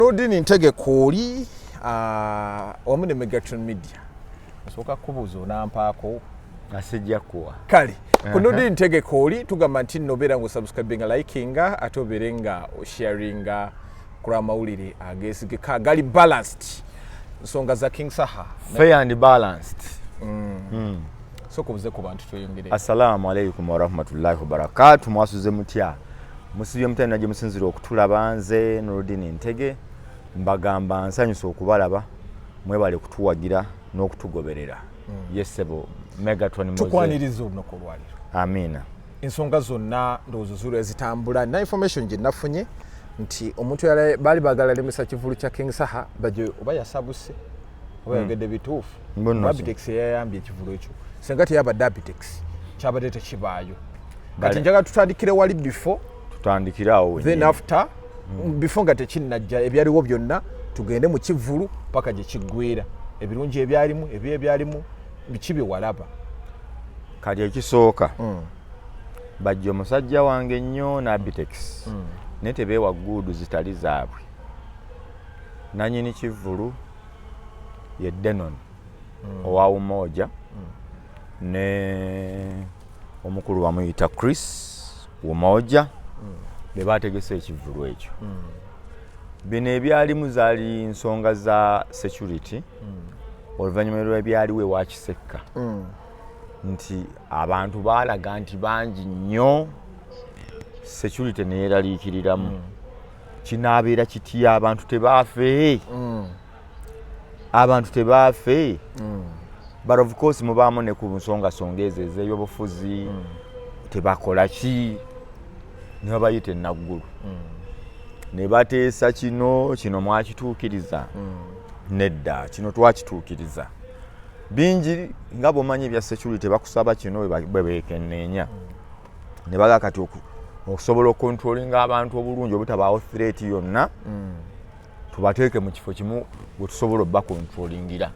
Nurdin Ntege Kooli wamu ne Megatron Media. Nsooka kubuuza, onampaako? Asijja kuwa. Kale ku Nurdin Ntege Kooli tugamba nti nno obeera nga osubscribinga, likinga, ate obeere nga osharinga ku lw'amawulire ageesigika, gali balanced, nsonga za King Saha. Fair and balanced. Sooka obuze ku bantu, tweyongere. Assalamu alaikum warahmatullahi wabarakatu. Mwasuze mutya? Musibye mutya nagye musinzira okutulaba? Nze Nurdin Ntege, mbagamba nsanyusa okubalaba. Mwebale kutuwagira n'okutugoberera. Yesebo Megatron Moze. Tukwaniriza olunaku olwaliro. Amiina. Ensonga zonna ndowooza zula zitambula na information gye nafunye nti omuntu baali baagala lemesa kivulu kya King Saha baje, oba yasabuse oba yayogedde bituufu? Mbonno ki? Abitex yayambye ekivulu ekyo, senga teyabadde Abitex kyabadde tekibaayo. Kati njagala tutandikire wali before. Tutandikire awo then wennyini. After, before nga tekinnajja, ebyaliwo byonna, tugende mu kivulu paka gye kiggwera, ebirungi ebyalimu, ebi ebyalimu, biki bye walaba? Kati ekisooka, bajja omusajja wange nnyo n'Abitex, naye tebeewa guudu zitali zaabwe. Nanyini kivulu ye Denon owa Umoja ne omukulu bamuyita Chris Umoja, be bategese ekivulu ekyo. Bino ebyalimu zaali nsonga za security, oluvannyuma lw'ebyaliwo ewa Kisekka, nti abantu baalaga nti bangi nnyo, security neyeraliikiriramu kinaabeera kitya, abantu tebaafe, abantu tebaafe. But of course mubaamu ne ku nsongasonga ezo ez'ebyobufuzi, tebakola ki, ne babayita enaggulu ne bateesa kino, kino mwakituukiriza, nedda, kino twakituukiriza. Bingi nga bwomanyi ebya security, bakusaba kino bwe beekenneenya ne baga kati okusobola okucontrollinga abantu obulungi obutabaawo threat yonna, tubateeke mu kifo kimu we tusobola obbacontrollingira.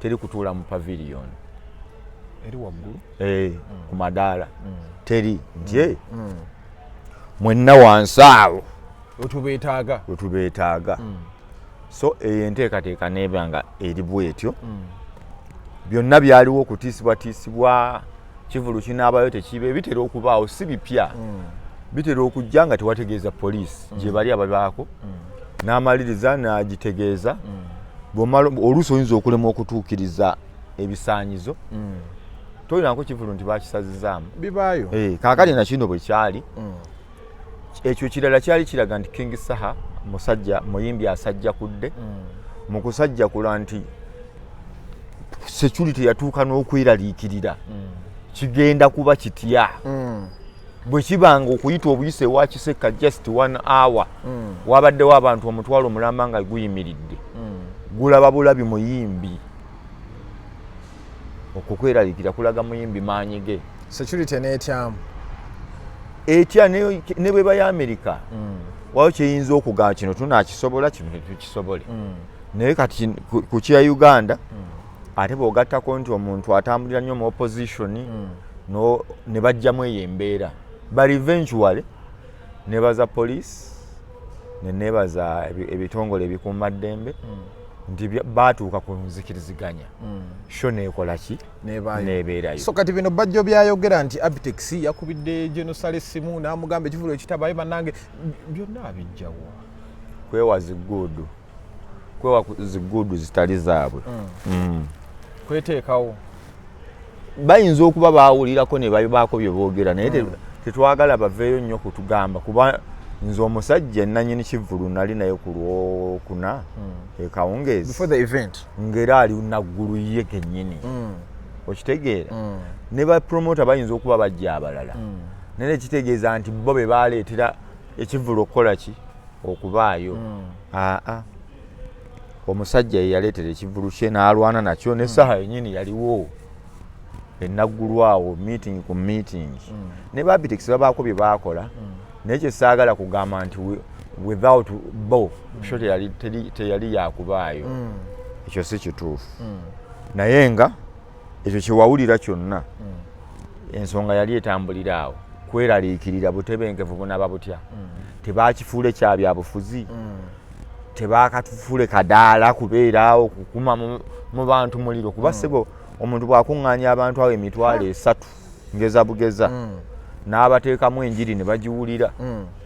Teri kutuula mu pavilion eri waggulu. Eh, ku madaala teri nti eh, mwenna wansi awo wetubeetaaga. Wetubeetaaga. So eyo enteekateeka neeba nga eri bwetyo. Byonna byaliwo okutiisibwatiisibwa, kivulu kinaabayo tekibe, bitera okubaawo, si bipya. Bitera okujja nga tewategeeza poliisi gye bali ababaako, n'amaliriza n'agitegeeza. Bw'omala oluusi oyinza okulema okutuukiriza ebisaanyizo, tolinako kivulu nti bakisazizaamu. Bibaayo. Eh, kaakati nakino bwe kyali, ekyo kirala kyali kiraga nti King Saha musajja muyimbi asajja kudde mu kusajja kula, nti security yatuuka n'okweraliikirira kigenda kuba kitya bwe kibanga okuyita obuyisa ewa Kisekka just one hour, wabaddewo abantu 100,000 nga guyimiridde gulaba bulabi muyimbi. Okwo kweraliikira kulaga muyimbi maanyi ge. Security neetyamu. Etya ne bweba ya Amerika, waliwo kyeyinza okugamba kino tunakisobola, kino tetukisobole. Naye kati ku kya Uganda ate bw'ogattako nti omuntu atambulira nnyo mu opposition, no, ne bajjamu eyo embeera. But eventually nebaza police, ne nebaza ebitongole ebikuumaddembe nti baatuuka ku nzikiriziganya, show neekola ki? Nebaayo. Nebeerayo. So kati bino Bajjo byayogera nti Abitex yakubidde Genosale essimu n'amugamba ekivulu ekitabayo, bannange, byonna abijjawo? Kwewa ziguudu, kwewa ziguudu zitali zaabwe. Kweteekawo. Bayinza okuba baawulirako ne babaako bye boogera, naye tetwagala baveeyo nnyo kutugamba, kuba nze omusajja nanyini kivulu nali naye ku Lwokuna ekawungeezi. Before the event. Ng'era ali naggulu ye kennyini, okitegeera? Ne bapromota bayinza okuba bajja abalala, naye nekitegeeza nti bo be baleetera ekivulu okukola ki, okubaayo. Aa, omusajja ye yaleetera ekivulu kye n'alwana nakyo, n'essaaha yennyini yaliwo enaggulu awo, meeting ku meeting. Ne babitex babaako bye baakola, naye kyesaagala kugamba nti without bo show teyali yakubaayo, ekyo si kituufu. Naye nga ekyo kyewawulira kyonna, ensonga yali etambulira awo kweraliikirira butebenkevu bunaba butya, tebakifuule kya byabufuzi. Tebakatufule kadaala kubeeraawo kukuma mu bantu muliro, kuba ssebo omuntu bw'akuŋŋaanya abantu awo 30,000 ngeza bugeza, n'abateekamu enjiri ne bagiwulira,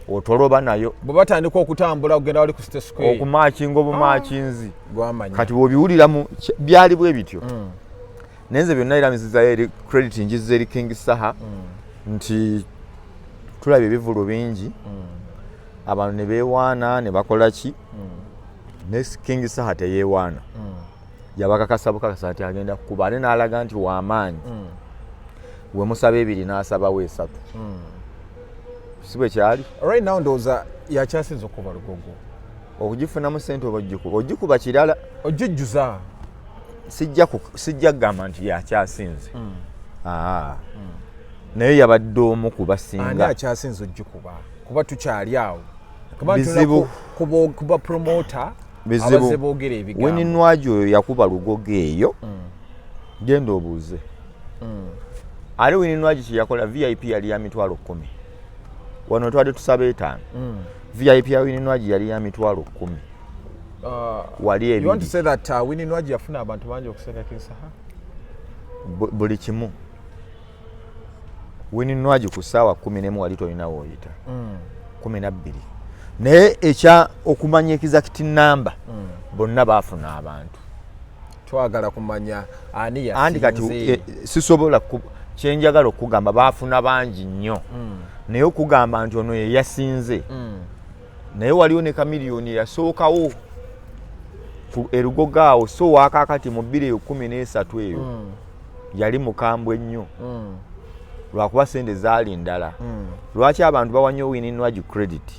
otoloba nayo. Bwe batandika okutambula okugenda wali ku City Square, okumakinga obumakinzi. Gwamanya. Kati bw'obiwuliramu byali bwe bityo. Naye nze byonna era nzizayo eri credit, njiza eri King Saha, nti tulaba ebivulu bingi, abantu ne beewaana ne bakola ki, ne King Saha teyeewaana, yabakakasa bukakasa nti agenda kukuba, ate n'alaga nti w'amaanyi. We musaba ebiri n'asabawo esatu, si bwe kyali? Right now ndowooza yakyasinza okuba Lugogo. Okugifunamu sente oba ogikuba, ogikuba kirala. Ojjujjuza. Sijja kugamba nti yakyasinze. Aa. Naye yabadde omu ku Ani basinga. akyasinze ogikuba? Kuba tukyali awo. Kuba Bizibu. tulina kuba promoter Bizibu. abaze boogera ebigambo. Winnie Nwagi oyo yakuba Lugogo eyo, genda obuuze. Ate Winnie Nwagi kyeyakola, VIP yali ya 10,000, wano twali tusaba 5. VIP ya Winnie Nwagi yali ya 10,000. Wali You want to ebiri. say that Winnie Nwagi yafuna abantu bangi okusinga King Saha? Buli kimu. Winnie Nwagi ku ssaawa 11 wali tolina wooyita, 12, naye ekya okumanya exact number, bonna baafuna abantu. Twagala kumanya ani Anti kati yasinze. Sisobola kyenjagala okugamba baafuna bangi nnyo, naye okugamba nti ono ye yasinze, naye waliwo ne Chameleone eyasookawo erugogo awo, so wakakati mu 2013 eyo yali mukambwe nnyo, lwakuba sente zaali ndala. Lwaki abantu bawa nnyo Winnie Nwagi credit?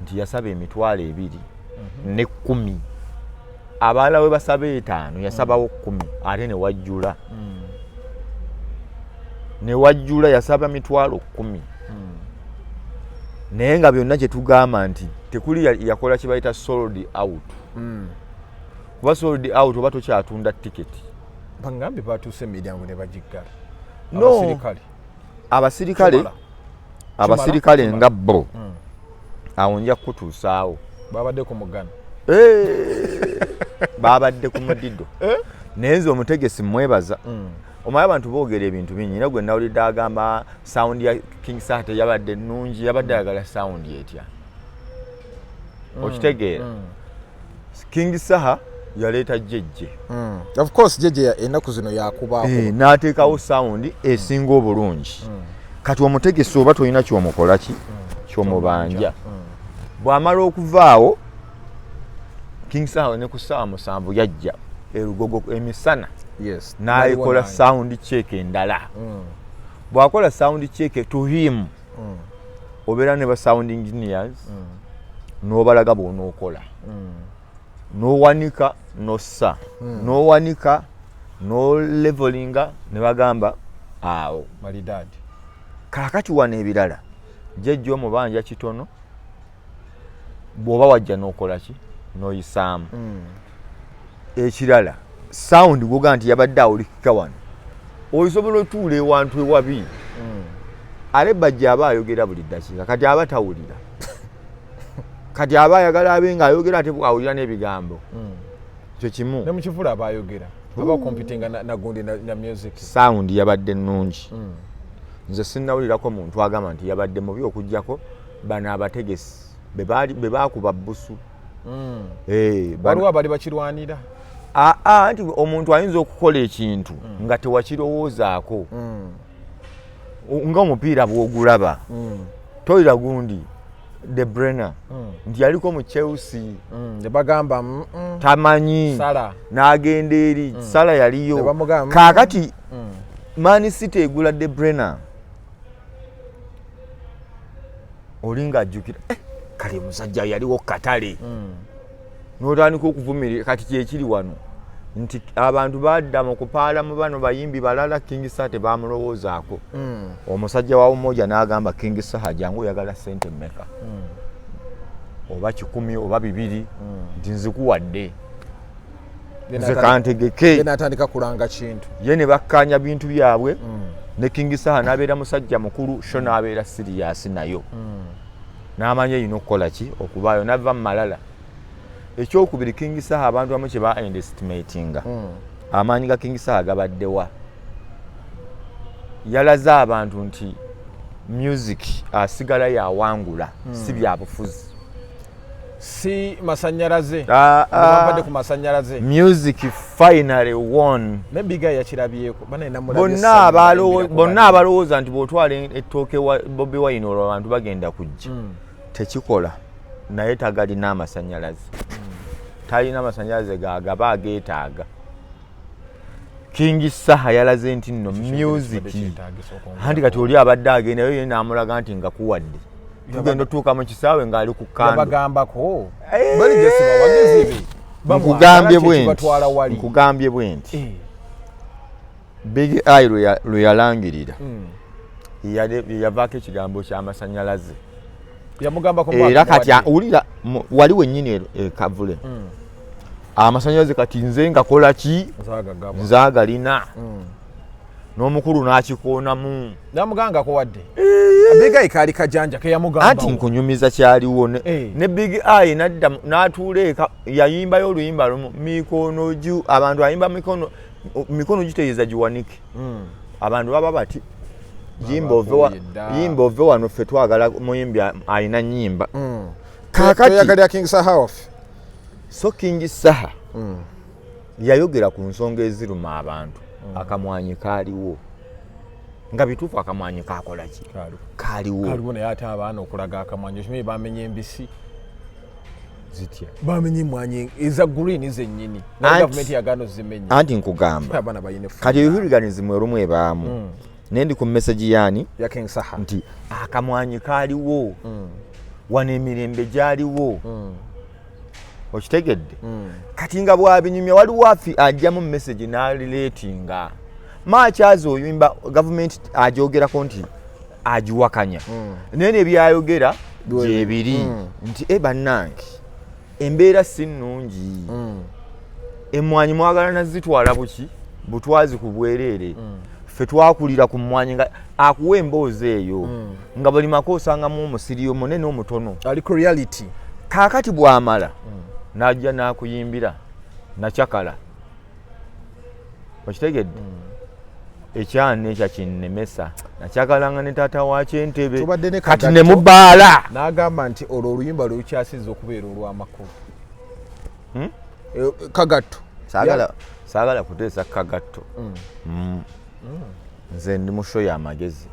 Nti yasaba 2,010, abalala we basaba 5, yasabawo 10, ate ne wajjula, ne wajjula. Yasaba 10,000, naye nga byonna kyetugamba nti tekuli yakola kye bayita sold out, kuba sold out oba tokyatunda tiketi. Baŋŋambye batuuse emiryango ne bagiggala. No. Abasirikale. Abasirikale Kimala. abasirikale Kimala. nga bo awo nja kukutuusaawo. Babadde ku mugano. Eh, babadde ku mudido, naye nze omutegesi mwebaza. Omanyi abantu boogera ebintu bingi, era gwe nawulidde agamba sound ya King Saha teyabadde nnungi, yabadde ayagala sound etya? Okitegeera? King Saha yaleeta jejje. Of course, jeje ennaku zino yakubaako. Eh, n'ateekawo sound esinga obulungi. Kati omutegesi oba tolina kyomukola ki kyomubanja. Bw'amala okuvaawo, King Saha ne ku ssaawa 7 yajja erugogo emisana n'ayekola sound check endala. Bw'akola sound check, to him obeera ne ba sound engineers, n'obalaga bw'onookola, n'owanika n'ossa, n'owanika n'olevelinga, ne bagamba awo Malidaadi. Kaakati wano ebirala jjajja omubanja kitono, bw'oba wajja n'okola ki n'oyisaamu. Ekirala, sound gwoga nti yabadde awulikika wano, osobola otuula ewantu ewabi, ate bajja aba ayogera buli ddakiika, kati aba tawulira, kati aba ayagala abe ng'ayogera, ate bwawulira n'ebigambo ekyo kimu. Ne mukivula abayogera aba competinga na gundi na music. Sound yabadde nnungi. Nze sinnawulirako muntu agamba nti yabadde mubi, okugjako bano abategesi be baakuba busu. Eh, Waliwo abali bakirwanira. Aa, nti omuntu ayinza okukola ekintu nga tewakirowoozaako, nga omupiira bw'ogulaba, toyira gundi De Bruyne nti yaliko mu Chelsea, Ne bagamba tamanyi. Salah. N'agenda eri Salah Ne yaliyo. bamugamba, Kaakati Man City egula De Bruyne, oli ng'ajjukira, eh, kale omusajja yaliwo katale, n'otandika okuvumirira. Kati kyekiri wano nti abantu badda mu kupaala mu bano bayimbi balala, King Saha tebamulowoozaako. Omusajja wa Umoja n'agamba King Saha, jangu, oyagala sente mmeka? Oba 100 oba 200, nti nzikuwadde, nze kantegeke. Natandika kulanga kintu. Ye ne bakkaanya bintu byabwe ne King Saha, n'abeera musajja mukulu, show n'abeera serious nayo, n'amanya erina okukola ki okubaayo, n'ava mu malala. Ekyokubiri, King Saha, abantu abamu kye ba underestimatinga, amaanyi ga King Saha gabaddewa. Yalaze abantu nti music asigala yawangula, si byabufuzi. Si masanyalaze. Ah, ah. Bampadde ku masanyalaze. Music finally won. Ne Big Eye yakirabyeko. Bana namulabye bonna essanyu, ayimbira ku bonna banne. Abalowooza nti bw'otwala ettooke wa Bobi Wine olwo abantu bagenda kujja, tekikola. Naye tagalina amasanyalaze, talina amasanyalaze gagaba ageetaaga. King Saha yalaze nti nno music Kibadde kyetaagisa okwongera. Anti kati oli abadde agendayo ye n'amulaga nti nga kuwadde tugenda otuuka mu kisaawe ng'ali ku kando. Yabagambako bali jesi bawagizi be Nkugambye bamwagala, bwe nti kyekibatwala wali. Nkugambye bwe nti Big Eye lwe yalangirira, yavaako ekigambo ky'amasanyalaze. Yamugambako. Era kati wulira, wali wennyini e Kavule amasanyalaze kati nze nga kola ki? Nzagagaba. Nze agalina n'omukulu n'akikoonamu. Namugamba kuwadde. Big Eye kaali kajanja keyamugamba. Anti nkunyumiza kyaliwo ne, ne Big Eye nadda n'atuula eka, yayimbayo oluyimba lumu, mikono ju abantu ayimba mikono mikono gitegeeza giwanike. Abantu baba bati yimba ove Bakooye dda. yimba ove wano, ffe twagala muyimbi alina nyimba. Kaakati Toyagalira King Saha waffe. So King Saha yayogera ku nsonga eziruma abantu. Akamwanyi kaaliwo nga bituufu, akamwanyi kakola ki? Kaaliwo. Kaliwo, naye ate abaana okulaga akamwanyi, okimanyi bamenye embisi. Zitya? Bamenye emwanyi eza green zennyini nga gavumenti yagaana ozimenya. Anti nkugamba, Abaana balina effu. Kati ehooliganism olumu ebaamu, naye ndi ku message yaani Ya King Saha. Nti akamwanyi kaaliwo wano, emirembe gyaliwo, okitegedde? Kati nga bwabinyumya, waliwo afi ajjamu message n'alileetinga maakyazi oyimba gavumenti agyogerako nti agiwakanya, naye nebyayogera gyebiri nti e bannange, embeera si nnungi, emwanyi mwagala nazitwala buki butwazi ku bwereere. Ffe twakulira ku mmwanyi nga akuwa emboozi eyo nga buli maka osangamu omusiri omunene omutono. Ali ku reality. Kaakati bw'amala n'ajja n'akuyimbira nakyakala, okitegedde? Ekyana ekya kinnemesa nakyakalanga ne taata wakyo entebe. Tubadde ne Kati Kagatto. ne mubaala. N'agamba nti olwo oluyimba lwe lukyasizza okubeera olw'amakulu. Hmm? Kagatto. Saagala kuteesa Kagatto. Nze ndi mu show y'amagezi.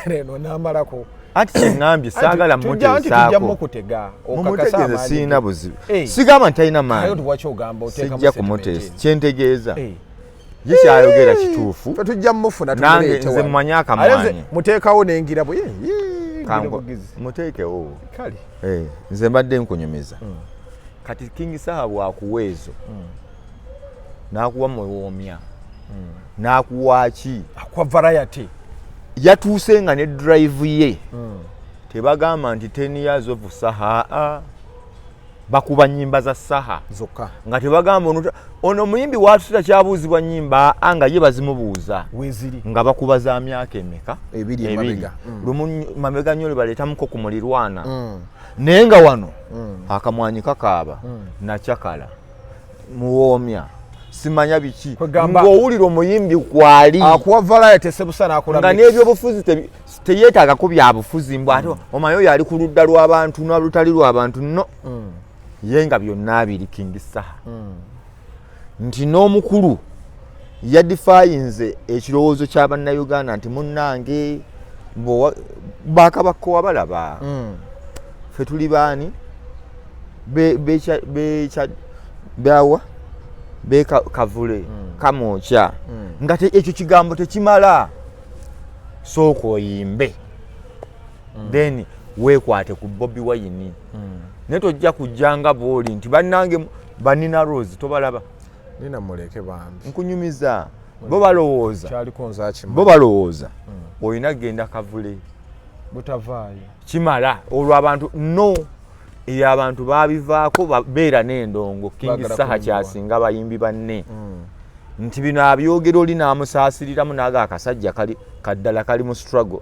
Neno namalako. Anti kyeŋŋambye saagala Anti tujja muteesaako. mukutega okakasa Mumutegeeze amaanyi sirina ge. buzibu. Eh. Sigamba nti talina Naye maanyi. lwaki ogamba oteekamu Sijja sentiment kumuteesa. ezo? Kyentegeeza, ye kyayogera kituufu. Ffe tujja mufuna Nange tumuleete nze wano. mmanyi Ate akamwanyi. nze muteekawo n'engirabo. Ye, ye, ngirabugizi. Muteekewo. Kale. Eh, nze mbadde nkunyumiza. Kati King Saha bwakuwa ezo, n'akuwa muwoomya, n'akuwa ki? Akwa variety. Yatuuse nga ne drive ye tebagamba nti 10 years of Saha, aa bakuba nyimba za Saha zokka. Nga tebagamba ono omuyimbi watuta kyabuuzibwa nyimba, aa nga ye bazimubuuza. Weeziri. Nga bakuba za myaka emeka? Ebiri emabega. Lumu mabega nnyo lwe baleetamuko ku mulirwana, naye nga wano akamwanyi kakaaba nakyakala muwoomya simanya biki. Kwegamba- Ng'owulira omuyimbi kwali Akuwa variety sebusa n'akola nga mix. n'ebyobufuzi teyeetaagako byabufuzi mbw ate omanyi oyo ali ku ludda lw'abantu n'olutali lw'abantu, no ye nga byonna abiri. King Saha nti n'omukulu yadifayinze ekirowoozo ky'abannayuganda nti munnange bakabakko wabalaba ffe tuli baani bawa bekavule kamwokya nga ekyo kigambo tekimala, sooka oyimbe then weekwate ku Bobi Wine, naye tojja kujja nga bwoli nti bannange banina Rose tobalaba. Nina muleke bambi. Nkunyumiza, bo balowooza Kyaliko nzakimanyi. bo balowooza olina kugenda Kavule Butavaayo. Kimala olwo abantu no eyo abantu babivaako beera n'endongo. King Baagala Saha kuyimbibwa. kyasinga bayimbi banne nti bino abyogera oli n'amusaasiriramu naaga akasajja kali kaddala kali mu struggle,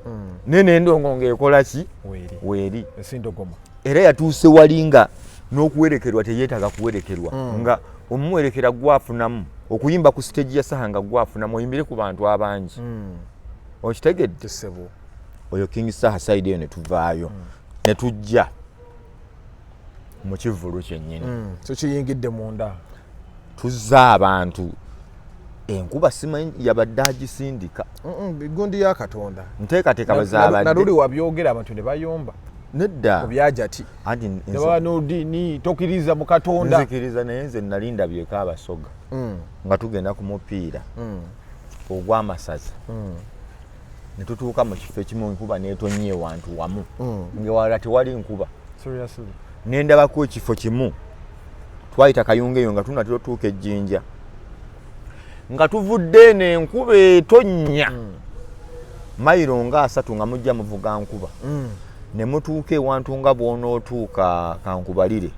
naye n'endongo ng'ekola ki? Weeri. Weeri. Esindogoma. Era yatuuse wali nga N'okuwerekerwa teyeetaaga kuwerekerwa, nga omuwerekera gwafunamu okuyimba ku stage ya Saha, nga gwafunamu oyimbire ku bantu abangi. Okitegedde? Ssebo. Oyo King Saha. Side eyo ne tuvaayo ne tujja mu kivvulu kyennyini. So kiyingidde munda. Tuzza abantu, enkuba simanyi yabadde agisindika. Gundi ya Katonda. Nteekateeka bwe Naluli zaabadde. Wabyogera abantu ne bayomba. Nedda. Ku byajati. Anti ne baba nodini tokiriza mu Katonda. Nzikiriza, naye nze nali ndabyeko Abasoga nga tugenda ku mupiira ogw'amasaza, ne tutuuka mu kifo ekimu, enkuba n'etonnya ewantu wamu, ngewalala tewali nkuba. Seriously? Nendabako ekifo kimu, twayita Kayunga eyo, nga tunatera otuuka Ejjinja, nga tuvudde eno, enkuba etonnya mayiro nga 30, nga mujja muvuga nkuba, ne mutuuka ewantu nga bw'onootuuka, kankubalire,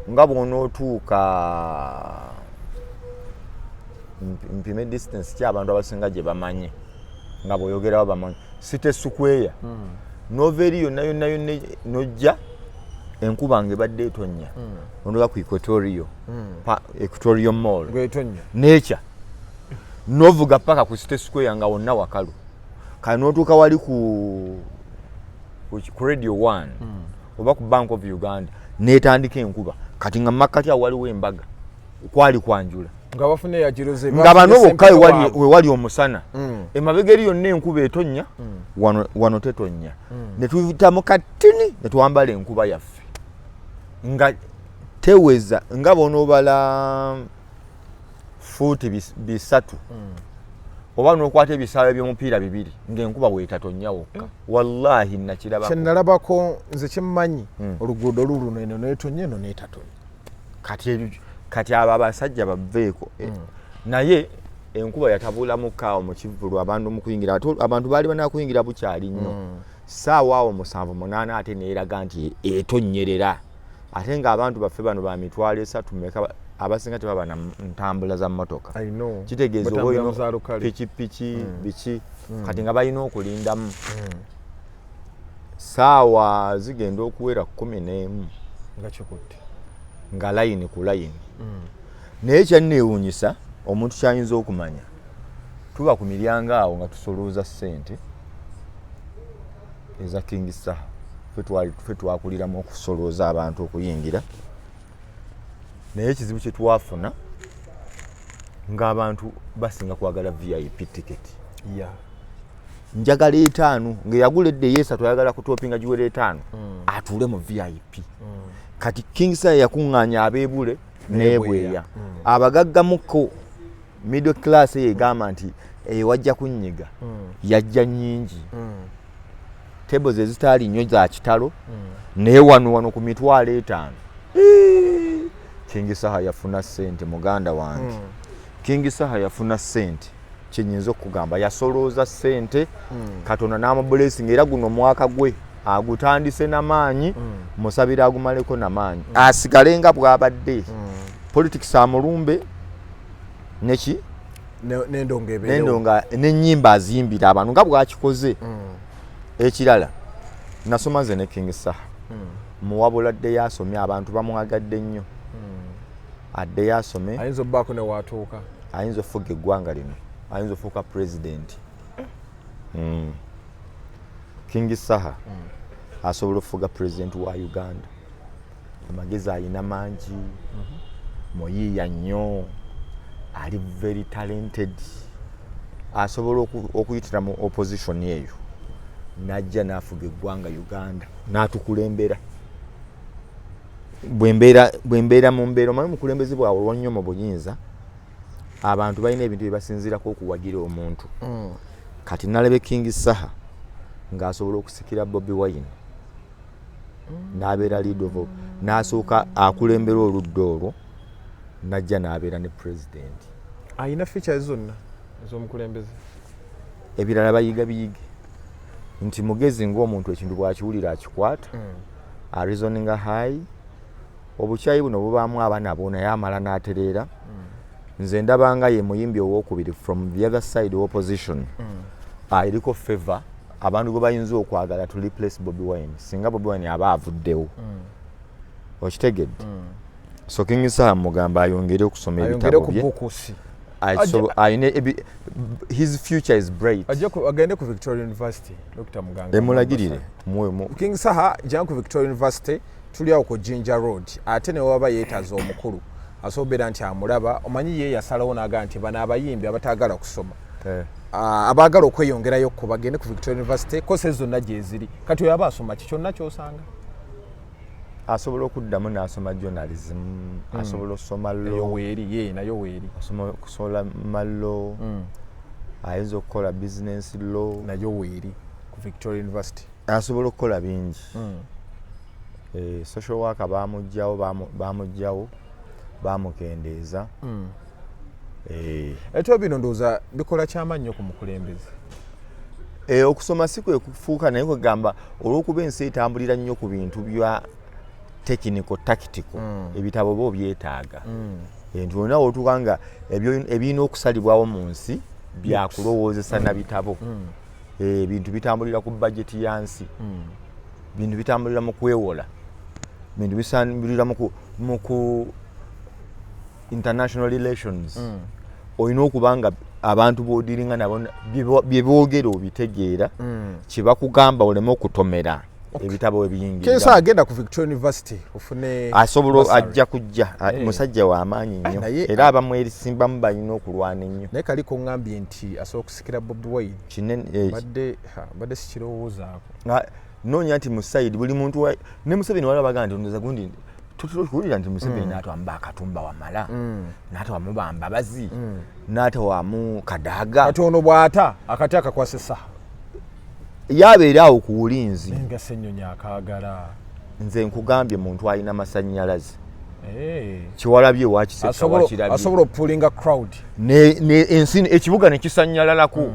nga bw'onootuuka, mpime distance ki abantu abasinga gye bamanyi, nga bw'oyogerawo bamanyi City Square, nova eri yonna yonna yonna nojja, enkuba nga ebadde etonnya, onoga ku Equatorio, Equatorio Mall. Ng'etonnya. Nature novuga paka ku City Square, nga wonna wakalu. Kale notuuka wali ku Radio 1 oba ku Bank of Uganda, netandika enkuba. Kati nga makkati awo waliwo embaga, kwali kwanjula. Nga bafuna eyakiroze. Nga bano bokka wewali omusana. Emabega eri yonna enkuba etonnya, wano tetonnya. Ne tuyitamu katini ne twambala enkuba yaffe nga teweza, nga bonoobala fuuti 300 oba n'okwata ebisaawe by'omupiira bibiri, ng'enkuba weetatonnya wokka. Wallahi nakirabako. Kyenalabako nze kyemmanyi, oluguudo luluno, eno netonnya, eno netatonya. Kati kati abo abasajja baveeko. Naye enkuba yatabulamuko awo mu kivvulu, abantu mu kuyingira, ate abantu baali banakuyingira bukyali nnyo, saawa awo 7, 8, ate neeraga nti etonnyerera, ate ng'abantu baffe bano ba 30,000 meka, abasinga tebaba na ntambula za mmotoka. I know. Kitegeeza oba Batambula olina mu za lukale. pikipiki biki, kati nga balina okulindamu. Saawa zigenda okuwera 11 Nga kikutte. Nga layini ku layini. Naye kyanneewuunyisa, omuntu kyayinza okumanya, tuba ku miryango awo nga tusolooza ssente eza King Saha. Ffe twakuliramu okusolooza abantu okuyingira, naye ekizibu kye twafuna ng'abantu basinga kwagala VIP ticket. Njagala 5, ng'eyagula edda eyesatu ayagala kutopinga giwera 5, atuule mu VIP. Kati King Saha yakuŋŋaanya abeebule n'ebweya, abagaggamuko, middle class eyo egamba nti eyo wajja kunnyiga, yajja nnyingi, tables ezitaali nnyo za kitalo. Naye wano ku 50,000, King Saha yafuna ssente. Muganda wange, King Saha yafuna ssente. Kyenyinza okugamba, yasolooza ssente, Katonda n'amublessing, era guno mwaka gwe agutandise n'amaanyi. Musabira agumaleko n'amaanyi, asigale nga bw'abadde. Politics amulumbe neki. N'endongo ebeerewo. Nendonga n'ennyimba azimbira abantu nga bw'akikoze. Ekirala, nasoma nze ne King Saha, muwabula addeyo asomye, abantu bamwagadde nnyo, addeyo asome. Ayinza obbaako ne waatuuka. Ayinza okufuga eggwanga lino, ayinza ofuuka pulezidenti. King Saha asobola okufuga pulezidenti wa Uganda. Amagezi ayina mangi, muyiiya nnyo, ali very talented. Asobola okuyitira mu opposition eyo najja n'afuga eggwanga Uganda n'atukulembera. Bwembeera mu mbeera, omanyi omukulembeze bwawulwa nnyo mu buyinza, abantu balina ebintu bye basinziirako okuwagira omuntu. Kati nalabe King Saha ng'asobola okusikira Bobi Wine n'abeera lead of, n'asooka akulembera oludda olwo, najja n'abeera ne president. Ayina features zonna ez'omukulembeze. Ebirala bayiga biyige nti mugezi ng'omuntu, ekintu bw'akiwulira akikwata, areasoninga high. Obukyayi buno bubaamu abaana bo, naye amala n'atereera. Nze ndabanga ye muyimbi owokubiri from the other side opposition eriko favor, abantu gwe bayinza okwagala to replace Bobi Wine singa Bobi Wine aba avuddewo. Okitegedde? So King Saha mugamba ayongere okusoma ayongere ebitabo ku bye. bukusi. Ayine his future is bright. Agende ku Victoria University, Dr Muganga. Emulagirire muwe King Saha, jangu ku Victoria University, tuli awo ku Jinja Road. Ate ne waba yeetaaza omukulu, asobola obeera nti amulaba. Omanyi ye yasalawo n'agaa nti bano abayimbi abataagala kusoma, abaagala okweyongerayo ko bagende ku Victoria University, courses zonna gyeziri. Kati oyo aba asoma ki kyonna kyosanga? Asobola okuddamu n'asoma journalism, asobola okusoma Eyo law. Weeri ye nayo weeri. Asoma okusoma law, ayinza okukola business law. Nayo weeri ku Victoria University. Asobola okukola bingi. Social worker bamugjawo, bamugjawo, bamukendeeza. Ebitabo bino ndowooza bikola kyamaanyi nnyo ku mukulembeze. Okusoma si kwe kufuuka, naye kwegamba olw'okuba ensi etambulira nnyo ku bintu bya technical, tactical, ebitabo oba obyetaaga. Nti olina wotuuka nga ebirina okusalibwawo mu nsi byakulowoozesa na bitabo. Ebintu bitambulira ku bajeti ya nsi, bintu bitambulira mu kwewola, bintu bitambulira mu ku international relations. Olina okuba nga abantu b'odealinga nabo bye boogera obitegeera, kyebakugamba oleme okutomera. Ebitabo ebiyingirira. Kensa agenda ku Victoria University ofune Asobola. bursary. Ajja kujja. Musajja w'amaanyi nnyo. Naye- Era abamwerisimbamu balina okulwana ennyo. Naye kaliko ŋŋambye nti asobola okusikira Bobi Wine. Kinene. Badde sikirowoozaako. Noonya nti mu side buli muntu ne Museveni waliwo bagaa nti ndoza gundi tuwulira nti Museveni n'atawamu bakatumba wamala, n'atawamu bambabazi, n'atawamu Kadaaga. Kati ono bw'ata akati akakwasa essaha. Yabeera awo ku bulinzi. Naye nga Ssennyonyi akaagala. Nze nkugambye, muntu alina masannyalaze. Kiwalabye wakiseka. Wakirabye. Asobola okupullinga crowd. Ensi ekibuga nekisanyalalako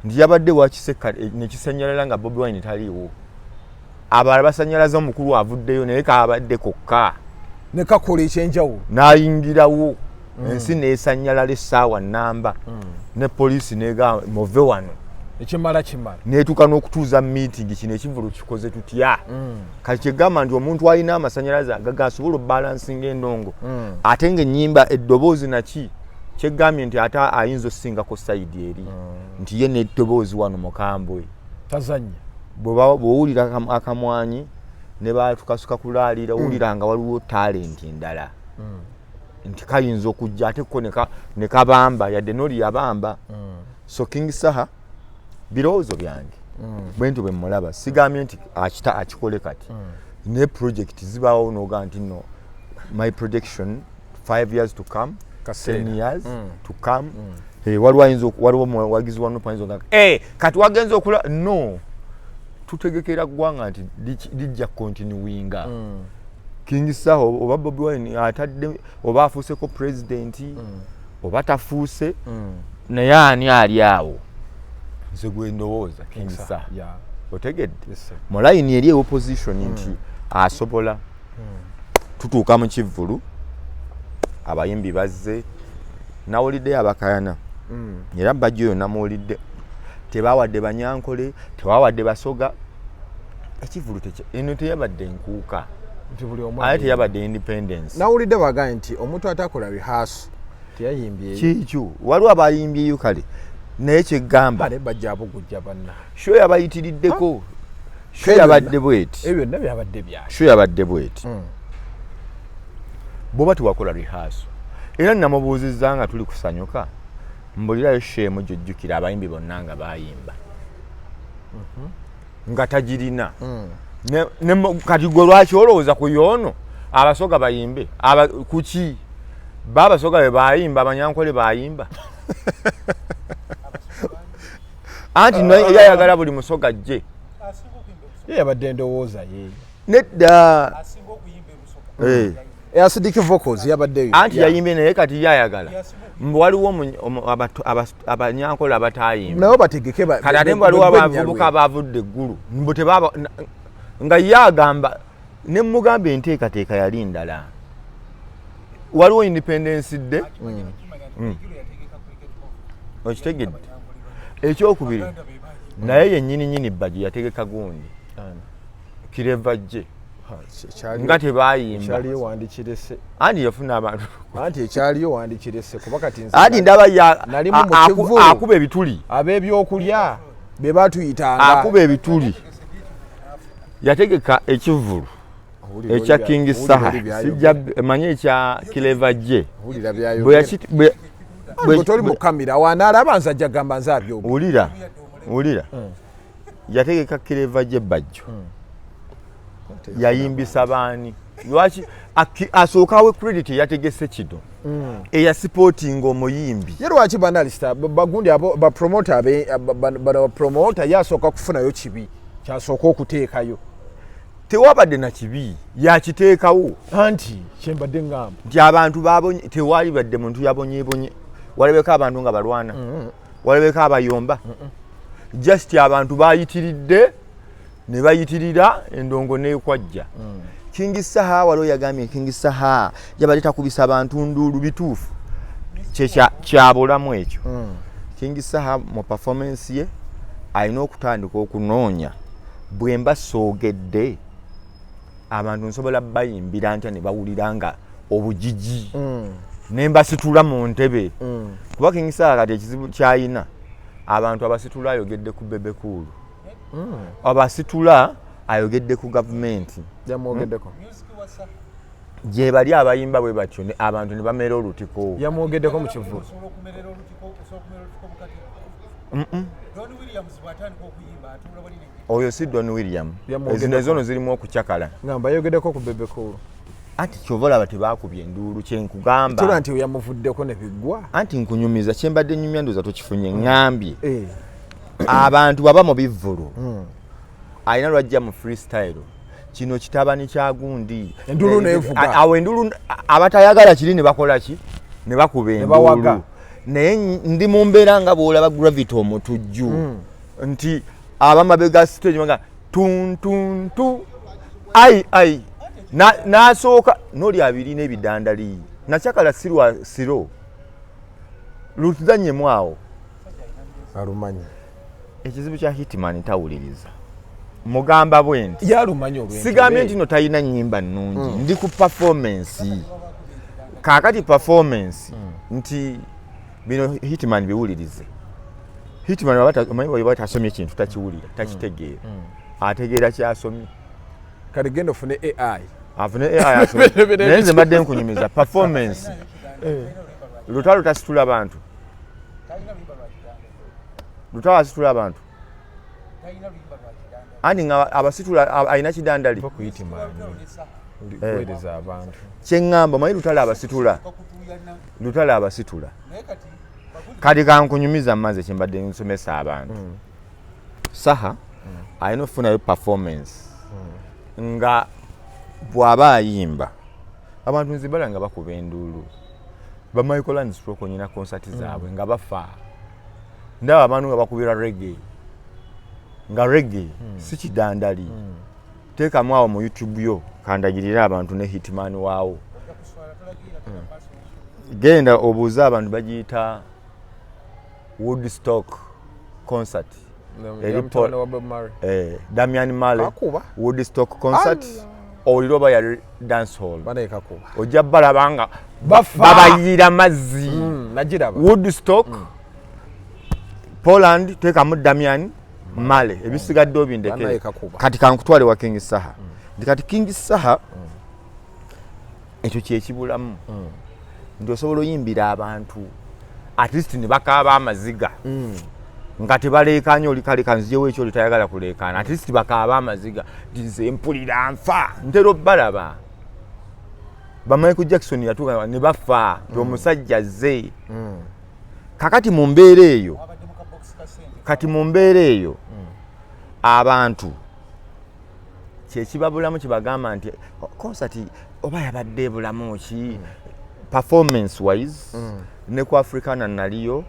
nti yabadde wakiseka nekisanyalala nga Bobi Wine taliiwo, abalala basanyalaza omukulu avuddeyo, naye kabadde kokka. Ne kakola ekyenjawulo. N'ayingirawo, ensi nesanyalala essaawa namba, ne poliisi negamba muve wano. Ekimala kimala. Netuuka n'okutuuza meeting, kino ekivulu kikoze tutya? Kati kyegamba nti omuntu alina amasanyalaze agaga asobola obalancinga endongo, ate ngaenyimba eddoboozi naki kyegambye nti ate ayinza osingako side eri nti ye n'eddoboozi wano mukambwe. Tazanya. Bw'owulira akamwanyi ne batukasuka kulaalira, owulira nga waliwo talent endala nti kayinza okujja ate ko ne kabamba yadde noli yabamba. So King Saha, birowoozo byange bwentyo bwe mulaba. Sigambye nti akita akikole kati, ne project zibaawo noga nti no, my projection 5 years to come, Kaseera. 10 years to come. Waliwo ayinza waliwo omuwagizi wa NUP ayinza okugamba, kati wagenza okula no tutegekera ggwanga nti lijja continuinga. King Saha oba Bobi Wine atadde oba afuuseko president oba tafuuse, naye ani ali awo? Nze gwe ndowooza King Saha. Otegedde? Yes, sir. Mu layini eri opposition nti asobola tutuuka mu kivvulu, abayimbi bazze, nawuliddeyo abakayana era bajja oyo namuwulidde, tebawadde Banyankole, tebawadde Basoga ekivvulu. Eno teyabadde nkuuka. Nti buli omu Ate teyabadde independence. Nawulidde bagaye nti omuntu atakola rehearsal teyayimbyeyo. Kikyo, waliwo abayimbyeyo kale, naye kyegamba Ale bajja abugujja banna. Show yabayitiriddeko, show yabadde bweti. Ebyo byonna byabadde byaki? Show yabadde bweti. Bw'oba tewakola rehearsal, era namubuuzizza nga tuli kusanyuka, mbulirayo show emu gyojjukira abayimbi bonna nga bayimba nga tagirina. Kati gwe lwaki olowooza ku yoono Abasoga bayimbe? Kuki ba Abasoga be bayimba, Abanyankole bayimba? Anti naye yayagala buli Musoga ajje. Ye yabadde endowooza ye. Nedda. Asinga okuyimba ebusoga. Acidic Vocals yabaddeyo. Anti yayimbye, naye kati ye ayagala mbu waliwo Abanyankole abatayimba. Nabo bategeke Kati ate mbu waliwo abavubuka abavudde eggulu mbu tebaba nga ye agamba ne mugamba enteekateeka yali ndala, waliwo Independence Day. Okitegedde? Ekyokubiri, naye yennyini nyini bajjo yategeka gundi kireva jje. Nga tebayimba. Ekyaliyo wandikirese. Anti yafuna abantu. Anti ekyaliyo wandikirese kuba kati nze Anti ndaba ya Nali mu kivvulu. Akuba ebituli. Ab'ebyokulya be batuyitanga. Akuba ebituli. Yategeka ekivvulu ekya King Saha, sijja manye ekya Clever J. Wulira byayogera. Bwe toli mu kamera wanaalaba nze ajja gamba nze abyogera. Wulira, wulira. Yategeka Clever J Bajjo. Yayimbisa baani? Lwaki asooka awe credit eyategese kino, eyasupportinga omuyimbi? Ye lwaki banalista bagundi abo bapromota bano bapromota yasooka kufunayo kibi kyasooka okuteekayo? Tewabadde na kibi, yakiteekawo. Anti kyembadde ngamba nti abantu babonye, tewali badde muntu yabonyebonye. Walabeko abantu nga balwana, walabeko abayomba, just abantu bayitiridde ne bayitirira endongo nekwajja. King Saha waliwo yagambye King Saha yabadde takubisa abantu nduulu, bituufu kyabulamu ekyo. King Saha mu performance ye alina okutandika okunoonya, bwe mba soogedde abantu nsobola bayimbira ntya ne bawulira nga obugigi, ne mbasitula mu ntebe. Kuba King Saha kati ekizibu kyayina, abantu abasitula ayogedde ku Bebe Cool, abasitula ayogedde ku gavumenti. Yamwogeddeko. Gye bali abayimba bwe batyo abantu ne bamera olutiko. Yamwogeddeko mu kivvulu. Oyo si Don William. Ezino ezono zirimu okucakala. Ngamba ayogeddeko ku Bebe Cool. Anti kyova olaba tebaakubye enduulu, kyenkugamba. Tola nti yamuvuddeko ne biggwa. Anti nkunyumiza kyembadde nyumya, ndowooza tokifunye. Ŋŋambye abantu baba mu bivvulu, alina lwajja mu freestyle kino kitabani kya gundi, Enduulu neevuga. Awo enduulu abatayagala kiri ne bakola ki? Ne bakuba Ne bawaga. enduulu. Naye ndi mu mbeera nga bw'olaba Gravity Omutujju, nti abamabega stage nga tuntuntu ai ai. N'asooka n'oli abirina ebidandali nakyakala sirwa siro lutuzannyemu awo. Alumanyi. Ekizibu kya Hitman tawuliriza, mugamba bwe nti Yalumanyi olw'entebe. Sigambye nti no talina nnyimba nnungi, ndi ku performance. Kaakati performance nti bino Hitman biwulirize. Hitman omanyi bw'aba tasomye ekintu takiwulira, takitegeera, ategeera kyasomye. Kale genda ofune AI. Afune AI asome. Naye nze mbadde nkunyumiza performance. Lutalo tasitula bantu, Lutalo asitula abantu, anti nga abasitula alina kidandali. Va ku Hitman, kuweereza abantu. Kyeŋŋamba, omanyi Lutalo abasitula, Lutalo abasitula. Kati kankunyumiza maze kyembadde nsomesa abantu. Saha alina okufunayo performance nga bw'aba ayimba abantu nzibala nga bakuba enduulu. Ba Michael and Stroke nyina concert zaabwe nga bafa, ndaba abantu nga bakubira reggae, nga reggae si kidandali. Teekamu awo mu YouTube yo kandagirire abantu ne Hitman waawo. Genda obuuze abantu, bagiyita Woodstock concert. Eri Mutabani wa Bob Marley. Damian Marley. Kakuba. Woodstock concert, owulira oba yali dance hall. Banaye kakuba. Ojja balaba nga Bafa. Babayiira mazzi. Nagiraba. Woodstock Poland, teekamu Damian Marley, ebisigadde obindekere. Banaye kakuba. Kati kankutwale wa King Saha, nti kati King Saha ekyo kyekibulamu, nti osobola oyimbira abantu at least ne bakaaba amaziga nga tebaleekanye. Oli kale kanzijewo ekyo, oli tayagala kuleekaana, at least bakaaba amaziga nti nze mpulira nfa. Ntera obbalaba ba Michael Jackson yatuuka ne bafa nti omusajja azze. Kakati mu mbeera eyo, kati mu mbeera eyo abantu kyekibabulamu kibagamba nti concert oba yabadde ebulamu ki performance wise. Ne ku Africana naliyo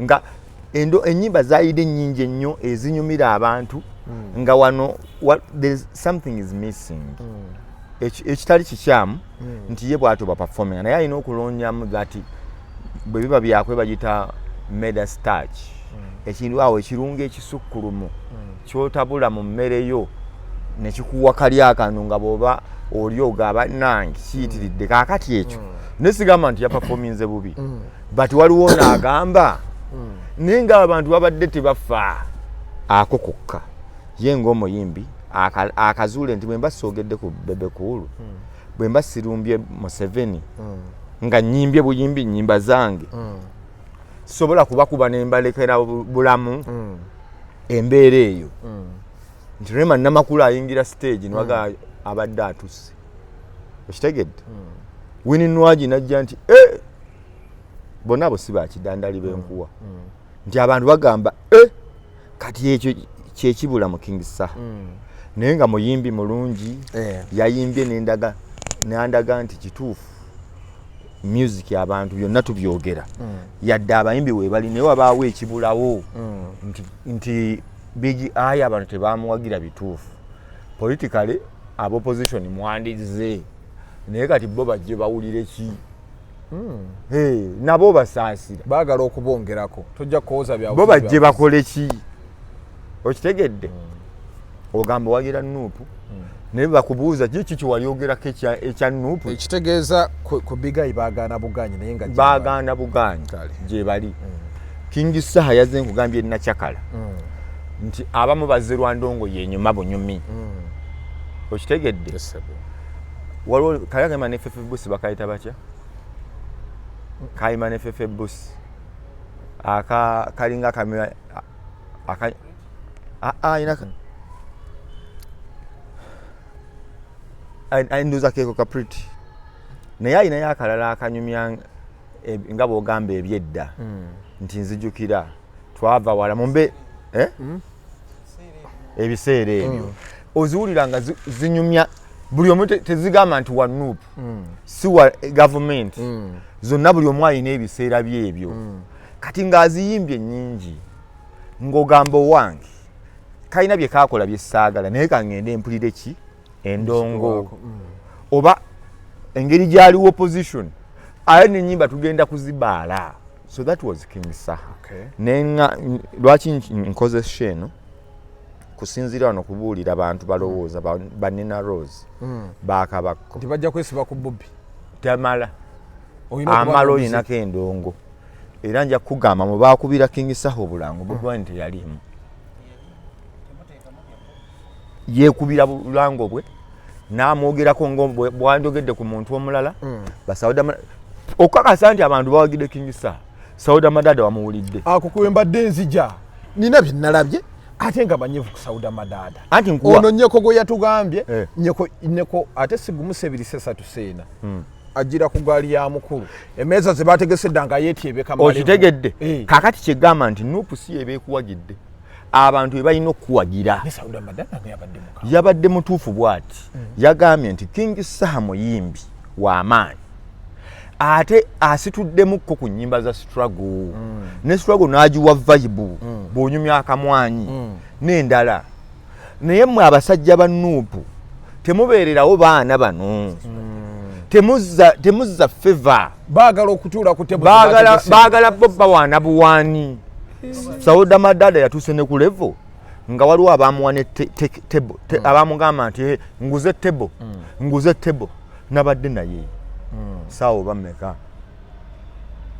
nga ennyimba zayidde ennyingi ennyo ezinyumira abantu, nga wano there's something is missing. Ekitali kikyamu nti ye bwatyo baperforminga, naye alina okulonyamu that bwe biba byakwe bagita Midas touch, ekintu awo ekirungo ekisukkulumu kyotabula mu mmere yo. Nekikuwa kali akantu nga bw'oba oli ogaba nange kiyitiridde. Kaakati ekyo naye sigamba nti yaperforminze bubi, but waliwo n'agamba naye ng'abantu babadde tebafa ako kokka. Ye ng'omuyimbi akazuule nti bwe mba soogedde ku Bebe Cool, bwe mba sirumbye Museveni, nga nnyimbye buyimbi nnyimba zange, sobola kubakuba ne mbalekera bulamu. Embeera eyo nti Rema Namakula ayingira stage niwaga abadde atuse, okitegedde? Winnie Nwagi najja nti "Eh, bonna abo si bakidandali benkuwa," nti abantu bagamba "Eh." Kati ekyo kyekibula mu King Saha, naye nga muyimbi mulungi. Yayimbye nendaga nandaga nti kituufu, music abantu byonna tubyogera, yadde abayimbi webali, naye wabaawo ekibulawo nti Big Eye abantu tebamuwagira bituufu. Politically aba opposition mwandize, naye kati bo bajje bawulire ki? Hey, nabo basaasira. Baagala okubongerako, tojja kuwoza bya bo bajje bakole ki? Okitegedde? Ogamba owagira NUP, naye bakubuuza kiki kyewalyogerako ekya NUP. Ekitegeeza ku Big Eye baagaana buganyi, naye nga gye Baagaana buganyi. Kale. Gye bali. King Saha yazze, nkugambye nakyakala nti abamu bazze lwa ndongo yenyuma bunyumi. Okitegedde? Yes, sir. Waliwo kali akayima ne Fefe Busi, bakayita batya? Kayima ne Fefe Busi aka kalinga kamera aka ayina ndowooza keeko kapriti, naye ayinayo akalala akanyumya nga bw'ogamba ebyedda nti nzijukira twava wala mumbe, eh? Ebiseera ebyo oziwulira nga zinyumya buli omu, tezigamba nti wa NUP si wa gavumenti, zonna buli omu alina ebiseera byebyo. Kati ng'aziyimbye nnyingi ng'ogamba owange kalina bye kakola bye saagala, naye kaŋŋende mpulire ki endongo oba engeri gyaliwo opposition aye nenyimba tugenda kuzibaala. So that was King Saha. Nenga lwaki nkoze show eno kusinziira wano kubuulira bantu balowooza banina Rose bakabakko Nti bajja kwesiba ku Bobi. Tamala. Olina okuba amala n'omuzi- olinako endongo, era nja kugamba mu bakubira King Saha obulango, Bobi Wine teyalimu, yeekubira bulango bwe n'amwogerako nga bwandogedde ku muntu omulala. Basauda okukakasa nti abantu bawagidde King Saha, Sauda Madada wamuwulidde? Ako kwe mbadde nzija, nina bye nalabye ate nga manyivu ku Sauda Madaada. Anti nkuwa Ono nyeko gwe yatugambye. Eh. Nyeko nyeko ate sigumu ebiri sesatu seena ajira ku gaali ya mukulu, emmeeza ze bategese dda nga yeetyebeka malevu. Okitegedde? Eh. Kakati kyegamba nti NUP si yeba ekuwagidde, abantu be balina okukuwagira. Ne Sauda Madaada nga yabadde muka Yabadde mutuufu bw'ati, yagambye nti King Saha muyimbi w'amaanyi ate asituddemukko ku nnyimba za struggle, ne struggle n'agiwa vibe bw'onyumya akamwanyi n'endala. Naye mmwe abasajja ba NUP temubeererawo baana bano, temuzza favor. Baagala okutuula ku table. Baagala bo bawaana buwaani. Sauda Madada yatuuse ne ku level nga waliwo abamuwa ne table, abamugamba nti "Eh, nguze table, nguze table." Nabadde naye saawa oba mmeka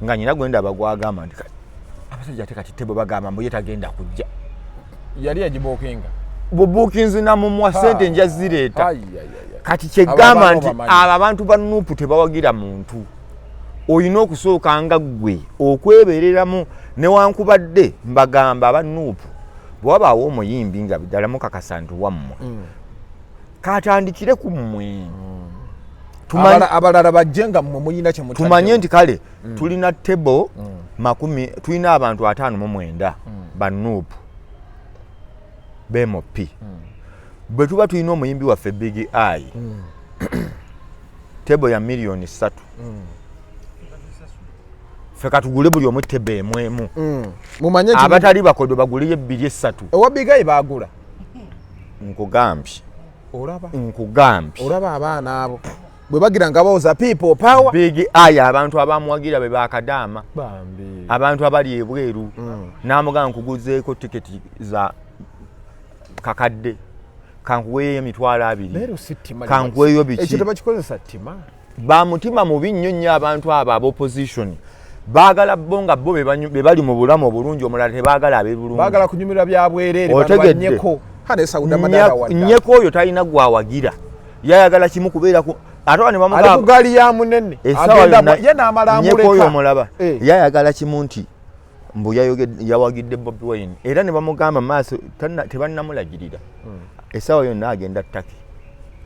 nga nyina gwendaba gwagamba nti abasajja ate kati table bagamba mbu ye tagenda kujja. Yali yagibookinga. Bubuukinzi namumwa sente nja zireeta. Ai, ai, ai, ai. Kati kyegamba Abo nti bamanyi. abo abantu ba NUP tebawagira muntu, olina okusooka nga ggwe okwebereramu. Newankubadde mbagamba aba NUP, bwe wabaawo omuyimbi nga ddala mukakasa nti wammwe, katandikire ku mmwe. Abalala bajje nga mmwe muyina kye mutaddewo. Tumanye nti kale tulina table 10, tulina abantu 59 ba NUP bmp. Bwe tuba tulina omuyimbi waffe Big Eye, table ya miliyoni 3, ffe katugule buli omu table emu emu. Mumanye nti Abatali bakodo baguleyo ebbiri esatu. Ewa Big Eye baagula. Nkugambye. Olaba? Nkugambye. Olaba abaana abo bwe bagira nga bawoza people power. Big Eye abantu abamuwagira be bakadaama. Bambi. Abantu abali ebweru n'amugamba nkuguzeeko tiketi za kakadde. Kankuweeyo emitwalo 20, Leero si ttima. Kankuweeyo biki. Ekyo tebakikozesa ttima. Bamutima mubi nnyo nnyo. Abantu abo ab'opposition baagala bo nga bo be bali mu bulamu obulungi, omulala tebaagala abe bulungi. Baagala kunyumirwa bya bwereere. Otegedde. Banyeko hane Sauda Madada wadda. Nyeko oyo talina gwawagira, yayagala kimu kubeera ku ate ne Ali ku bamugamba gaali ya munene. Essaawa Agenda yonna ye n'amala Nyeko oyo amuleka. omulaba, Eh. yayagala kimu nti mbu yawagidde Bobi Wine, era ne bamugamba maaso tebannamulagirira. Essaawa yonna agenda Turkey.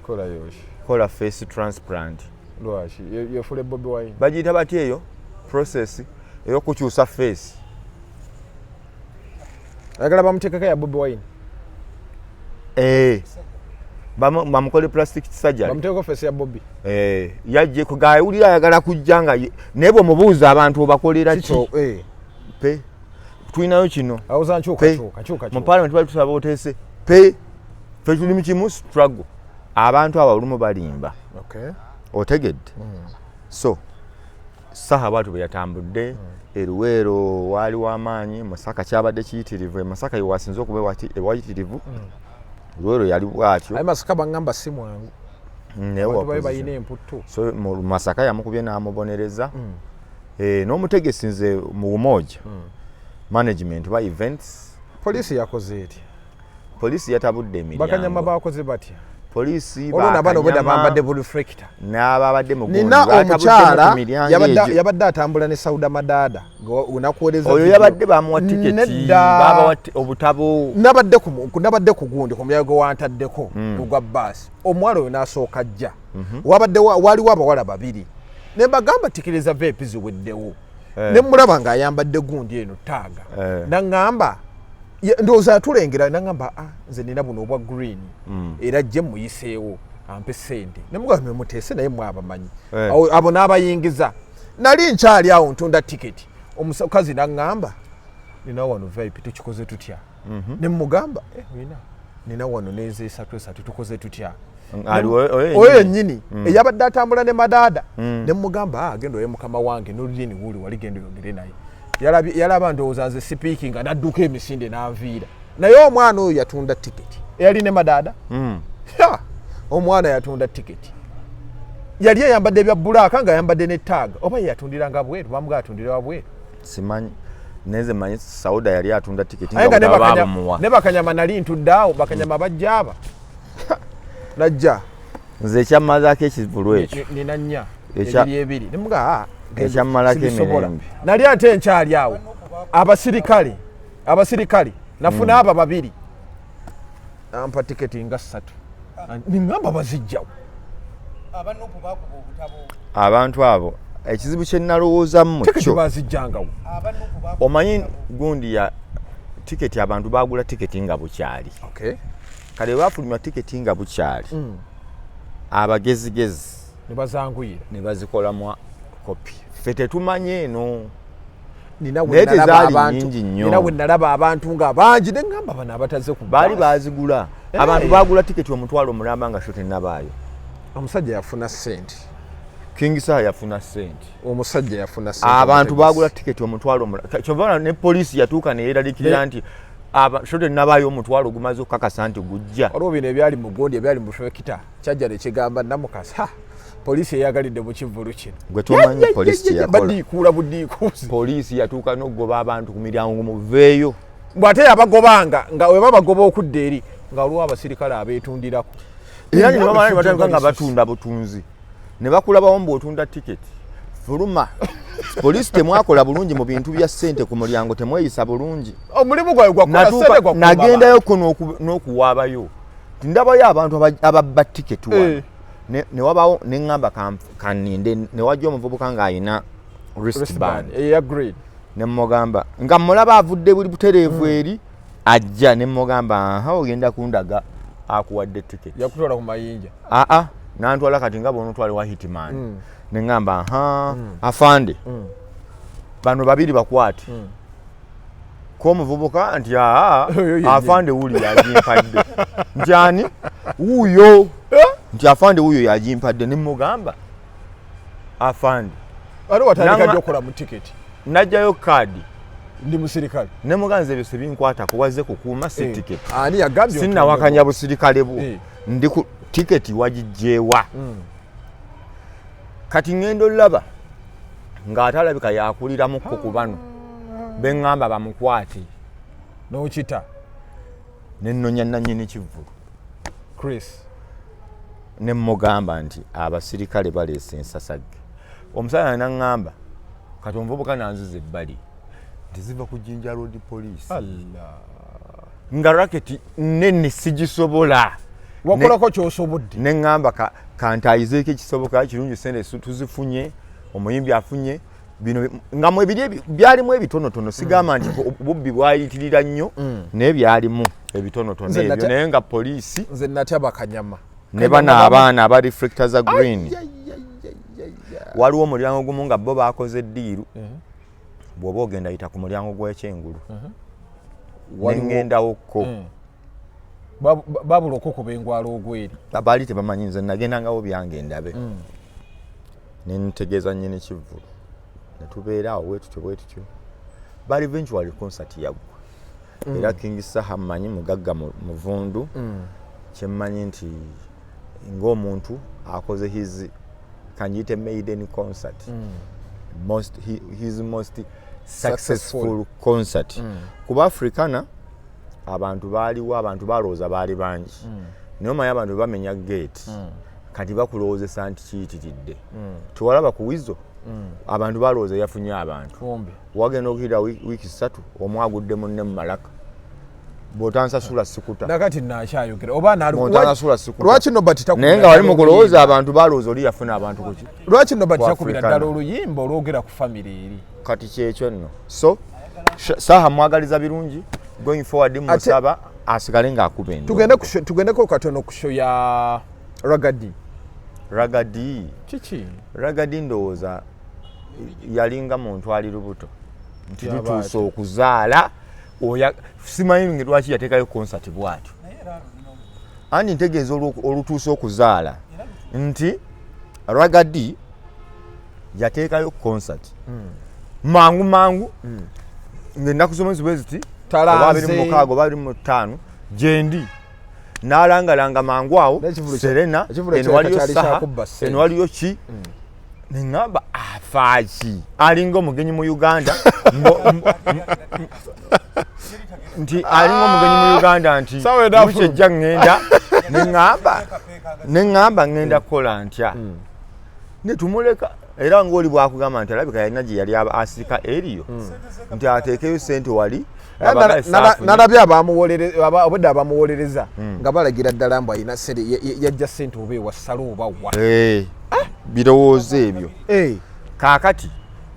Kola yoki? Kola face transplant. Lwaki yefule Bobi Wine? Bagiyita batya eyo process ey'okukyusa face? Ayagala bamuteekako ya Bobi Wine. Eh. Bamukole plastic surgery. Bamuteekako face ya Bobi. Eh, yajje kugawulira ayagala kujja nga naye bw'omubuuza abantu obakolera ki? Kikyo, eh. Pe tulinayo kino. Awoza Pe nkyuka kyuka kyuka mu kyuka. parliament bali tusaba oteese pe fe tuli mu kimu struggle. Abantu abo olumu balimba. Okay. Otegedde? So Saha bwatu bwe yatambudde eruweero waali w'amaanyi. Masaka kyabadde kiyitirivu. E Masaka yewasinze okuba ewayitirivu. Luweero yali bwatyo. Aye Masaka baŋŋamba si mwangu. Naye Abantu wa babe opposition. balina emputtu. So mu Masaka yamukubye n'amubonereza. Eh, n'omutegesi nze mu Umoja management ba events. Poliisi yakoze etya? Poliisi yatabudde Bakanyama emiryango. bakoze batya? Poliisi Olwo nabano obwedda bakanyama bambadde bu reflector. N'ababadde mu gundi Nina batabuddemu omukyala ku miryango egyo. yabadde atambula ne Sauda Madaada nakuweereza Oyo video. yabadde bamuwa tiketi. Nedda. Babawa obutabo. Nabadde ku gundi ku mulyango wantaddeko ogwa baasi, omuwala oyo n'asooka ajja. Wabadde waliwo abawala babiri ne mbagamba tikiriza veepi ziweddewo. Eh. Ne mulaba ng'ayambadde gundi eno tag. Eh. Naŋŋamba ndowooza yatulengera, naŋŋamba, "Ah, nze nina buno obwa green, era jje muyiseewo ampe sente." Ne mugamba muteese naye mwabamanyi. Eh. Abo n'abayingiza. Nali nkyali awo ntunda tiketi, omukazi naŋŋamba, "Nina wano VIP, tukikoze tutya?" Ne mugamba, "Eh, olina?" "Nina wano neze esatu esatu, tukoze tutya?" Ali oyo Oyo yennyini. yennyini eyabadde atambula ne Madaada. Ne mugamba, "Ah, genda oye mukama wange nolulini wuuli wali, genda oyogere naye." Yalaba ndowooza nze sipiiki nga nadduka emisinde n'anviira. Naye omwana oyo yatunda tiketi eyali ne Madaada. Ha! Omwana yatunda tiketi yali ayambadde ebya black nga ayambadde ne tag, oba ye yatundiranga bweru, bamuga atundira wabweru. Simanyi, neze manyi Sauda yali atunda tiketi Aye nga nga ne butabo baabumuwa. Ne bakanyama nali ntudde awo, bakanyama bajja aba najja. Nze ekyammazaako ekivulu ekyo Nina nnya ebiri ebiri nemuga, "Ah, genda, Ekyammalako sibisobola." emirembe. Nali ate nkyali awo, abasirikale nafuna aba babiri nampa tiketi nga ssatu, niŋŋamba bazijjawo. Abanupu bakuba obutabo. Abantu abo ekizibu kye nalowoozamu Tiketi kyo bazijjangawo. Abanupu bakuba omanyi gundi ya tiketi, abantu bagula tiketi nga bukyali. Okay. Kale bafulumya tiketi nga bukyali, abagezigezi Ne bazanguyira. Ne bazikolamu kopi, ffe tetumanye eno. Nina we Naye nalaba tezaali abantu nnyingi nnyo. Nina we nalaba abantu nga bangi ne ŋŋamba bano abataze ku Baali bbaasi. bazigula. Abantu bagula tiketi 500,000 nga show tennabaayo. Omusajja yafuna sente. King Saha yafuna sente. Omusajja yafuna sente. Abantu omutegesi. bagula tiketi 500,000, kyova olaba ne poliisi yatuuka neyeraliikirira nti show tennabaayo, 500 gumaze okukakasa nti gujja. Waliwo bino ebyali mu gundi, ebyali mu fekita, kyajja nekigamba namukasa, "Ha, poliisi eyagalidde mu kivvulu kino." Gwe tomanyi poliisi kye yakola. Badiikuula budiikuuzi. Poliisi yatuuka n'okugoba abantu ku miryango, muveeyo. Bw'ate yabagobanga nga we babagoba okudda eri nga waliwo abasirikale abeetundirako. Era ne bamala ne batandika nga batunda butunzi, ne bakulabawo mbu otunda tiketi, fuluma. Poliisi temwakola bulungi mu bintu bya ssente ku mulyango, temweyisa bulungi. Omulimu gwawe gwakola sente Natuuka gwakuuma nagendayo ko n'okuwaabayo nti ndabayo abantu ababba tiketi wano. Eh. Ne wabaawo ne ŋŋamba kaninde, ne wajja omuvubuka ng'ayina wristband abantu. Eya green. Ne mugamba nga mulaba avudde buli butereevu eri ajja, ne mugamba, "Aha, ogenda kundaga akuwadde tiketi." Yakutwala ku mayinja. Aa, nantwala kati nga bwonotwala wa hitman. Ne ŋŋamba, "Aha, afande, bano babiri bakwate." Ko omuvubuka nti, "Aa, Oyo yennyini. afande wuuli yagimpadde." Nti, "Ani wuuyo?" Nti, "Afande wuuyo yagimpadde." Ne mugamba, "Afande." Ate watandika Nanga- ddi okola mu tiketi? Najjayo kaadi. Ndi musirikale. Ne muganzi ebyo sebinkwatako, wazze kukuuma si tiketi. Ani yagambye? Sinnawakanya busirikale bwo. Ndi ku tiketi wagijjeewa? Kati ŋŋenda olaba ng'ate alabika yakuliramuko ku bano beŋŋamba bamukwate. N'okita. Ne nnonya nannyini kivvulu. Chris. Ne mugamba nti abasirikale baleese ensasagge. Omusajja naŋŋamba, kati omuvubuka nanziza ebbali nti ziva ku Jinja Road Police. Allah. Nga racket nene sigisobola. Wakolako kyosobodde. Ne ŋŋamba kantayizeeko ekisoboka kirungi, sente tuzifunye, omuyimbi afunye bino nga mwebiri byalimu ebitonotono, sigamba nti obubbi bwayitirira nnyo, naye byalimu ebitonotono ebyo, naye nga poliisi. Nze natya bakanyama. Ne bano abaana aba reflector za green, waliwo omulyango gumu nga bo bakoze deal, bw'oba ogenda yita ku mulyango gw'ekyengulu. Neŋŋendawokko. Babula okukuba engwala ogweri. Baali tebamanyi, nze nagendangawo byange ndabe. Nentegeeza nnyini kivvulu, netubeera awo bwetutyo bwetutyo, but eventually concert yaggwa. Era King Saha mmanyi mugagga muvundu, kyemmanyi nti ng'omuntu akoze his, kanjiyite, maiden concert, his most successful concert, kuba Africana abantu baaliwo, abantu balowooza baali bangi, naye omanyi abantu bamenya gate, kati bakulowoozesa nti kiyitiridde. Tewalaba ku Weasel, abantu balowooza yafunye abantu. Kumbe. Wagenda okuyita wiiki 3, omu agudde munne mu malaka, bw'otansasula sikuta. Nakati nakyayogera oba Bw'otansasula sikuta. Lwaki Nobert takubira Naye nga bali mu ddala kulowooza, oluyimba? abantu balowooza oli yafuna abantu kuki? Lwaki Nobert Ku takubira Africana. ddala oluyimba olwogera ku family eri? Kati kyekyo nno. So Saha mwagaliza birungi going forward, musaba asigale ng'akuba endongo. Tugendeko katono ku show ya Ragga Dee. Ragga Dee. Kiki? Ragga Dee ndowooza yalinga muntu ali lubuto nti Yaba tutuuse okuzaala oya, simanyi nge lwaki yateekayo concert bwatyo. Naye era lulina Anti ntegeeza olutuuse okuzaala nti Ragga Dee yateekayo concert mangu mangu ng'ennaku z'omwezi bwe ziti, Talanze. oba 26 oba 25, gyendi n'alangalanga mangu awo. Serena N'ekivulu eno kyaleka waliyo kyali Saha, kyakubba ssente. eno waliyo ki, neŋŋamba afaaki alinga omugenyi mu Uganda, nti alinga omugenyi mu Uganda nti Sawa eno wiiki ejja ŋŋenda, neŋŋamba ŋŋenda kukola ntya, netumuleka. Era ngaoli bwakugamba nti alabika yalina gye yali asirika eriyo nti ateekeyo sente wali abagaye saafunye. Nalabye obwedda abamuwolereza nga balagira ddala mbu alina sente, yajja sente oba ewasala oba wa. Eh, birowoozo ebyo. Eh, Kaakati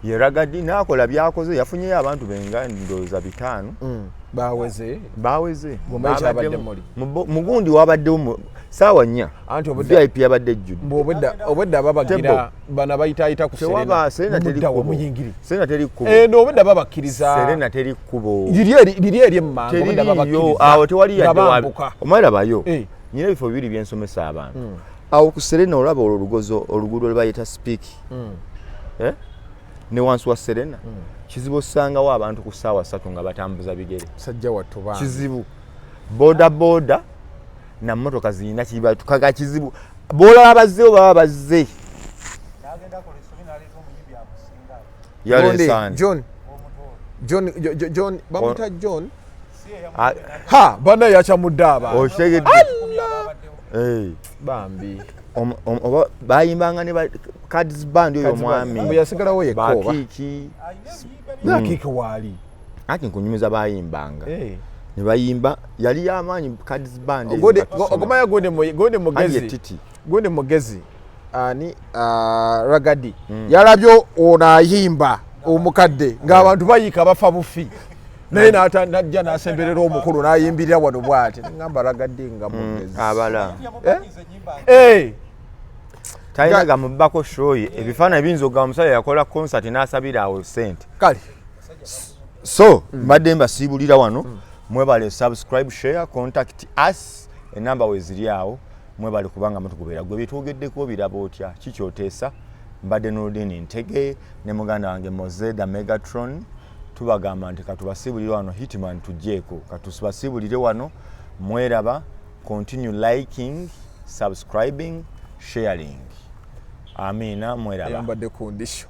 ye Ragga Dee n'akola byakoze, yafunyeyo abantu benga ndowooza 500. Baweze. Baweze. Gwe kyabadde Babaddemu. muli. Mugundi wabaddewo saawa 4. Anti obwedda VIP yabadde ejjudde. Mbu obwedda babagira bano abayitaayita ku Tewaba Serena, teri muddawo kkubo. muyingiri. Serena teri kkubo. Eno obwedda babakkiriza. Serena teri kkubo. Liri eri emmanga obwedda Teririyo babakkiriza awo, tewali nga yadde bambuka. Omalabayo, Eh. nyina ebifo bibiri byensomesa abantu awo ku Serena. Olaba olwo olugozo, oluguudo lwe bayita Speke, eh? Ne wansi wa Serena kizibu osangawo abantu ku ssaawa 3 nga batambuza bigere. Sajja wattu bambi. Kizibu, boda boda na mmotoka zirina kibatukaga kizibu, bolaba bazzeewo baba bazze. N'agenda akola ensobi n'aleeta omuyimbi amusinga. Yalesaani. John Omutoolo. John John bamuta John. Si eyamukubye. Ha, bana yakyamudde abantu. Okitegedde? Kumi ababaddewo. Eh. Bambi. Oba bayimbanga ne Cards Band oyo omwami. Mbu yasigalawo yekka oba? Bakiiki. Alina ebiyimba. Nakiike waali. Anti nkunyumiza bayimbanga Eh. ne bayimba, yali yamaanyi Cards Band eyo nga tusoma. Ogumanya gundi Anti mugezi. ye Titi. Gundi mugezi ani, Ragga Dee yalabye ono ayimba omukadde ng'abantu bayiika bafa bufi, naye najja n'asemberera omukulu n'ayimbirira wano bw'ati, ngamba Ragga Dee nga mugezi. Abala Yamubanyiza ennyimba. Eh, talina gamubbako show ye, ebifaananyi biyinza okugamba omusajja yakola concert n'asabira awo sente. Kale. So mbadde mbasiibulira wano, mwebale subscribe, share, contact us, enamba weziri awo. Mwebale kubanga mutukubeera. Gwe byetwogeddeko biraba otya? Kikyoteesa? Mbadde Nurdin Ntege ne muganda wange Moze the Megatron. Tubagamba nti katubasiibulire wano. Hitman, tujjeeko, katubasiibulire wano. Mweraba, continue liking, subscribing, sharing. Amiina, mweraba. Eyambadde kundisho.